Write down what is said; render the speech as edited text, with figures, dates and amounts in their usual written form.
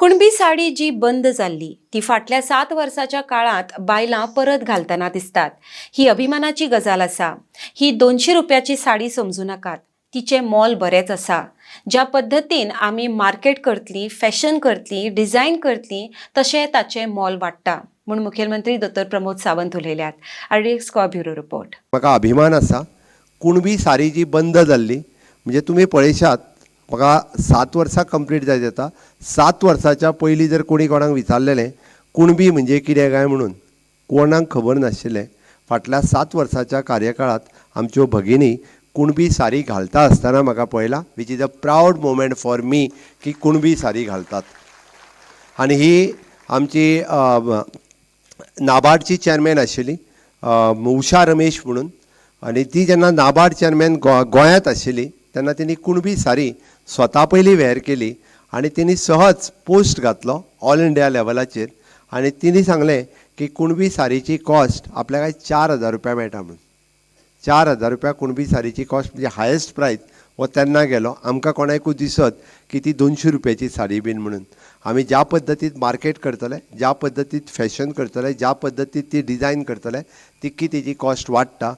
कुणबी साडी जी बंद जाल्ली ती फाटल्या 7 वर्साच्या काळांत बायलां परत घालतना दिसतात. ही अभिमानाची गजाल आसा. ही 200 रुपयाची साडी समजू नाकात, तिचें मोल बरेंच आसा. ज्या पद्दतीन आमी मार्केट करतली, फॅशन करतली, डिझायन करतली, तशें ताचें मोल वाडटा म्हूण मुखेलमंत्री दोतोर प्रमोद सावंत उलयल्यात. RDX Goa, bureau report. म्हाका अभिमान आसा, कुणबी सारी जी बंद जाल्ली, म्हणजे तुमी पळयशात, म्हाका 7 वर्सां कंप्लीट जायत येता. 7 वर्साच्या पयलीं जर कोणी कोणाक विचारलेलें कुणबी म्हणजे कितें काय म्हणून, कोणाक खबर नाशिल्लें. फाटल्या 7 वर्साच्या कार्यकाळांत आमच्यो भगिनी कुणबी सारी घालता आसतना म्हाका पळयला, which is a proud moment for me की कुणबी सारी घालतात. आनी ही आमची नाबार्डची चॅरमॅन आशिल्ली उषा रमेश म्हणून आनी ती जेन्ना नाबार्ड चॅरमॅन गोंयांत आशिल्ली तेन्ना तिणी कुणबी सारी स्वता पयली वेअर केली आनी तिणी सहज पोस्ट घातलो ऑल इंडिया लेवलाचेर आनी तिणी सांगलें की कुणबी सारीची कॉस्ट आपल्याक 4000 रुपया मेळटा म्हणून. 4000 रुपया कुणबी सारीची कॉस्ट म्हणजे हायेस्ट प्रायस हो तेन्ना गेलो. आमकां कोणाकूय दिसत की ती 200 रुपयाची साडी बीन म्हणून. आमी ज्या पद्दतीन मार्केट करतले, ज्या पद्दतीन फॅशन करतले, ज्या पद्दतीन ती डिझायन करतले, तितकी तेजी कॉस्ट वाडटा.